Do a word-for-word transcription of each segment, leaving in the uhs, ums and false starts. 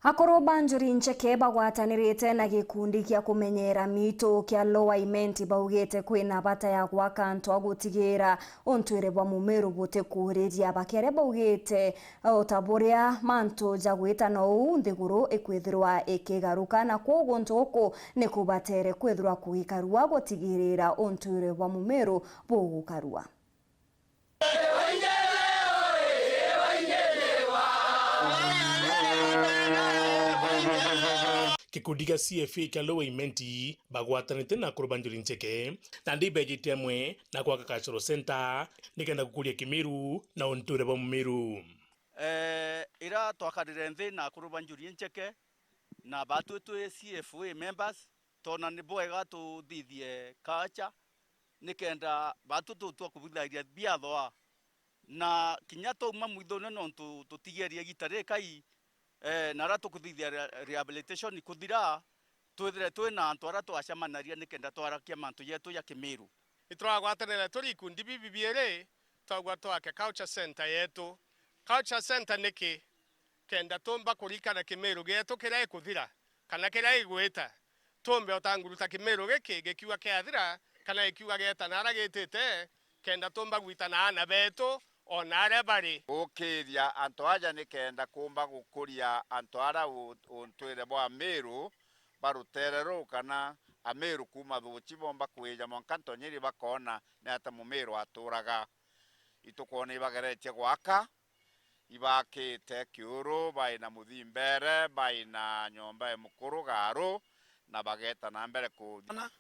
Akuru ba Njuri Ncheke bagwatanirite na gikundi gia kumenyera miitu kia Lower Imenti baugite kwina bata ya gwaka antu a gutigira untwire bwa Mumiru butikuriria. Bakiaria baugite o ta buria mantu jagwitana uu, nthiguru ikwithirwa ikigaruka, na kwoguo guntu guku ni kubatere kwithirwa kugikarua gutigirira untwire bwa Mumiru bugukarua. Gikundi gia C F A kia Lower Imenti bagwatanite na akuru ba Njuri Ncheke, nandi beejite amwe na gwaka cultural centre nikenda gukuria Kimiru na untuire bwa Mumiru. Eh, ira twakarire nthi na akuru ba Njuri Ncheke na baatwi twi C F A members, twona ni bwega tuthithie culture, nikenda baatwi tutua kubutharia biathoa. Na kinya twauma mwithune, nontu tutigerie igita rikai, eh, na aria tukuthithia re-, rehabilitation kuthira, twithire twi na antu aria twacemanaria nikenda twarakia mantu jetu ja Kimiru. Ituragwatanira turi ikundi bibi biiri, twagua twake culture centre yetu. Culture centre niki? Kenda tumba kurikana Kimiru gietu kiria ikuthira, kana kiria igwita. Tumbe o ta nguruta Kimiru giki gikiuga kiathira, kana gikiuga gieta naria gitite, kenda tumba gwita na aana betu o naria bari. Gukiria antu aja nikenda kumba gukuria antu aria u-, untwire bwa Miru ba rutere ruu, kana Amiru kuuma Thuchi bomba kwija mwanka Ntonyiri bakoona ni ata Mumiru aturaga. Itukwona ibageretie gwaka, ibakite kiuru, bai na muthimbere, bai na nyomba ya mukuru garu, na bageta na mbere ku- Ana,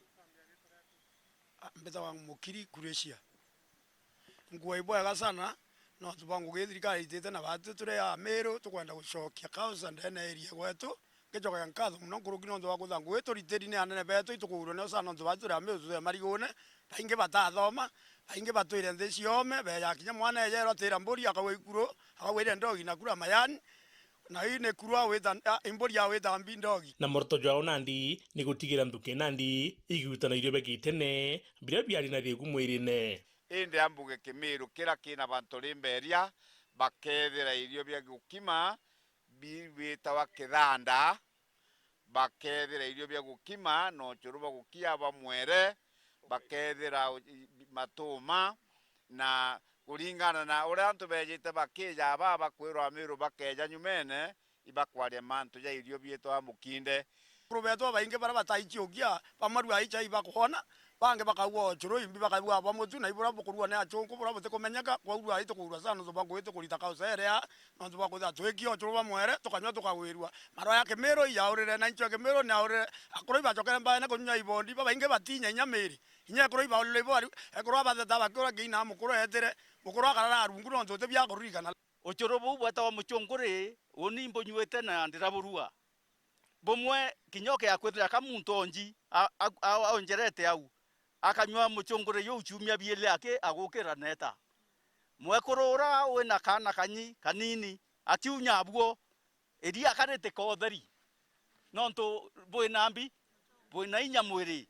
a, mbitawa Mukiri Kurecia. Nkua ibwega sana, nontu bwa ngugi thirikari itite na baatwi turi Amiru, tukwenda gucokia kaunsa ndene ya eria gwetu, Ngicokagia nkatho mono nkuruki nontu bwa kwithirwa ngugi turitiri ni anene beetu, itukugurua nio sana nontu baatwi turi Amiru twi marigune, baingi batathoma, baingi batwire nthi ciome, beeja kinya mwana eeja erwa tira mburi, akauga ikuru, akauga ire ndogi na kura mayani, na ii ni kuru awita, a, imburi awita mbi ndogi. Na muoroto jwao nandi ni gutigira nthuki nandi igwita na irio bia gitene, biria biari na thigu mwirine. Indi ambuge Kimiru kira kina bantu rimberia, bakethira irio bia gukima, bi-, bitawa kithanda, bakethira irio bia gukima na ucuru bwa gukia bwa mwere, bakethira u-, i-, matuma, na kuringana na uria antu beejite bakija, aba bakwirwa Amiru bakeja nyumene, ibakwaria mantu ja irio biitwa mukinde. Akuru beetu babaingi baria bataichiukia, bamwe rua icha ibakwona, bangi bakaua ucuru imbi bakaua bwa mutu, na iburia bukurua ni achunku, buria butikumenyeka, kwou rua itukugurua sana nontu bwa ngugi tukurita kausa iria, nontu bwa kwithira twikia ucuru bwa mwere, tukanyua tukagwirua. Marwa ya Kimiru iyaurire, na inchu ya Kimiru niaurire, akuru ibacokere mbaene kunyua ibondi, babaingi batinya inya miri. Inya ekuru ibaurire ibo bari, ekuru abatheta bakiura kiina mukuru eetire, mukuru akarara arungu nontu uti bia kuririkana. Ucuru buu bwetawa muchunguri, uni mbunyuite na ndiraburua. Bumwe kinya ukeya kwithira ka muntu onji a-, a-, a-, aonjerete au, akanyua muchunguri juu ciumia biiri aki agukira neeta. Mwekuru uria wina kaana kanyi kanini, akiunya abuo, iria akarite ka utheri, nontu bwina mbi, bwina inya mwiri.